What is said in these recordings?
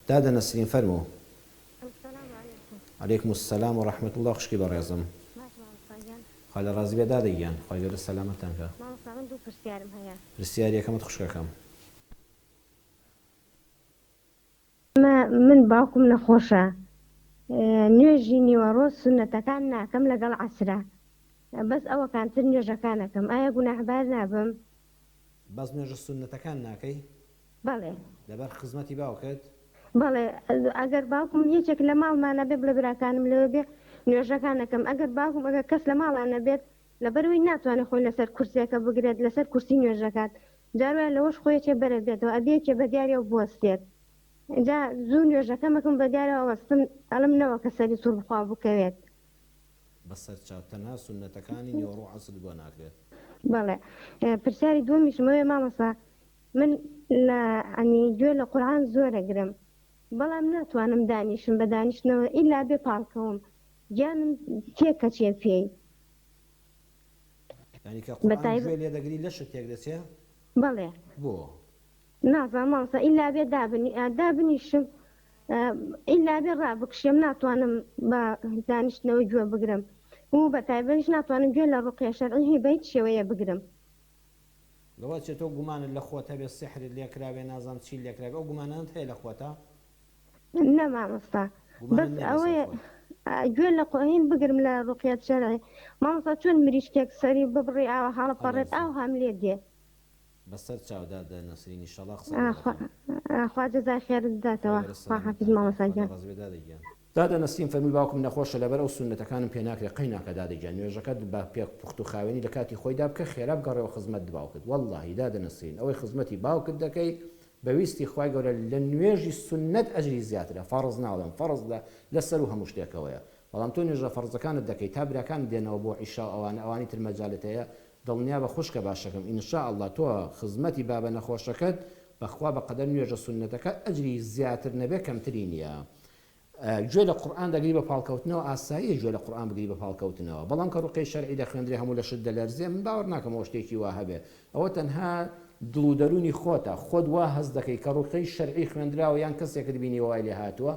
دادە نەسرین فەرموو. السلام علیکم. علیکم السلام و رحمە اللە خوشکی بەڕێزم. باش مامۆستا گیان. خوا لە ڕازی بێ دادە گیان خوای گەورە سەلامەتتان کا. مامۆستا من دوو پرسیارم هەیە. پرسیاری یەکەمت خوشکەکەم. من باوکم نەخۆشە نوێژی نیوەڕۆ سوننەتەکان ناکەم لەگەڵ عەسرا بەس ئەوەکانتر نوێژەکان ئەکەم ئایا گوناحبار نابم؟ بەس نوێژە سوننەتەکان ناکەی؟ بەڵێ. لەبەر خزمەتی باوکت؟ بەڵێ ئەگەر باوکم یەکێک لە ماڵمانا بێ بڵێ براکانم لەوێ بێ نوێژەکان ئەکەم ئەگەر باوکم ئەگەر کەس لە ماڵا نەبێت لەبەرئەوەی ناتوانێت خۆی لەسەر کورسیەکە بگرێت لەسەر کورسی نوێژەکات جار وایە لەوەش خۆی ئەچێ بەرە بێتەوە ئەبێ یەکێ بەدیاریەوە بوەستێت جا زوو نوێژەکەم ئەکەم بەدیارەوە ئەوەستم ئەڵێم نەوەکە سەری سوڕ بخوا و بکەوێت. بەسەر چاو تەنها سوننەتەکانی نیوەڕۆ و عەسرت بۆ ناکرێت. بەڵێ پرسیاری دووەمیشم ئەوەیە مامۆستا من لە عنی گوێ لە قورعان زۆر ئەگرم بەڵام ناتوانم دانیشم بە دانیشتنەوە ئیلا بێ پاڵکەوم گیانم تێکەچێ پێی. یانی کە قورئان گوێ لێ دەگری لەشت تێک دەچێ؟ بەڵێ. بۆ؟ نازانم مامۆستا ئیلا بێ دابنیشم ئیلا بێ ڕابکشێم ناتوانم بە دانیشتنەوە گوێ بگرم و بە تایبەتیش ناتوانم گوێ لە ڕوقیە شەرعی بە هیچ شێوەیە بگرم. لەوە چێ تۆ گومانت لە خۆت هەبێ سیحرت لێ کرابێ نازانم چیت لێ کرابێ ئەو گومانانەت هەیە لە خۆتا؟ نا مامۆستا گومانت بەس نیە لەسەر ئەوەیە خۆت. گوێ لە قوئین بگرم لە ڕوقیەت شەرعی مامۆستا چۆن مریشکێک سەری ببڕی ئاوا هەڵەپەڕێت ئەلەرزێ. ئاوهام لێ دێ. بەسەر چاو دادە نەسرین ئیشەڵا قسەت بۆ دەکەم. خوا جەزای خێرت خوای بداتەوە گەورە خوا حافیز سەلامەتتان کا مامۆستا خوا لە گیان. ڕازی بێ دادە گیان. دادە نەسرین فەرمووی باوکم نەخۆشە لەبەر ئەو سوننەتەکانم پێ ناکرێ قەیناکە دادە گیان نوێژەکەت بە پێ پوخت و خاوێنی لە کاتی خۆیدا بکە خێرا بگەڕێوە خزمەت باوکت وەڵڵاهی دادە نەسرین ئەوەی خزمەتی باوکت دەکەی بە ویستی خوای گەورە لە نوێژی سوننەت ئەجری زیاترە فەڕز ناڵێم فەڕز لە لە سەروو هەموو شتێکەوەیە بەڵام تۆ نوێژە فەڕزەکانت دەکەی تا براکانت دێنەوە بۆ عیشا و ئەوانە ئەوانی تر مەجالت هەیە دڵنیابە خوشکە باشەکەم ان شاء اللە تۆ خزمەتی بابە نەخۆشەکەت بەخوا بەقەدەر نوێژە سوننەتەکە ئەجری زیاتر نەبێ کەمتری نیە گوێ لە قورئان دەگری بە پاڵکەوتنەوە ئاساییە گوێ لە قورئان بگری بە پاڵکەوتنەوە بەڵام کە ڕوقیەی شەرعی دەخوێندرێ هەموو لەشت دەلەرزێ من باوەڕ ناکەم ئەوە شتێکی وا هەبێ ئەوە تەنها دڵ و دەروونی خۆتە خۆت وا هەست دەکەی کە ڕوقیەی شەرعی خوێندراوە یان کەسێکت بینیوە وای لێ هاتووە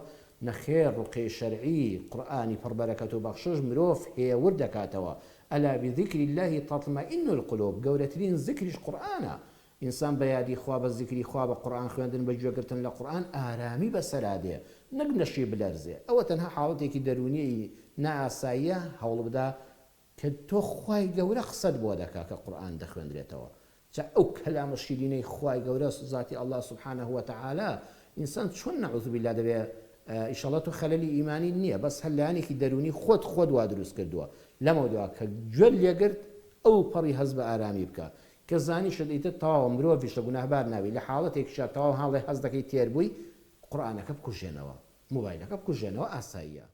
نەخێر ڕوقیەی شەرعی قورئانی پڕ بەرەکەت و بەخشش مرۆڤ هێور دەکاتەوە الا بذکر اللە تطمئن القلوب گەورەترین زکریش قورئانە ئینسان بە یادی خوا بە زیکری خوا بە قورئان خوێندن بە گوێگرتن لە قورئان ئارامی بەسەرا دێ نەک لەشی بلەرزێ ئەوە تەنها حاڵەتێکی دەروونیی نائاساییە هەوڵبدە کە تۆ خوای گەورە قسەت بۆ دەکا کە قورئان دەخوێندرێتەوە جا ئەو کەلامە شیرینەی خوای گەورە زاتی اللە سبحانە وتعالی ئینسان چۆن نعوذ باللە دەبێ ئیشەڵا تۆ خەلەلی ئیمانیت نیە بەس هەر لایەنێکی دەروونی خۆت خۆت وا دروست کردووە لەمەودوا کە گوێت لێگرت ئەو پەڕی هەست بە ئارامی بکە کە زانیشت ئیتر تەواوە مرۆڤیشە گوناهبار نابی لە حاڵەتێکیشا تەواو هاڵێ هەست دەکەی تێر بووی قورئانەکە بکوژێنەوە مۆبایلەکە بکوژێنەوە ئاساییە.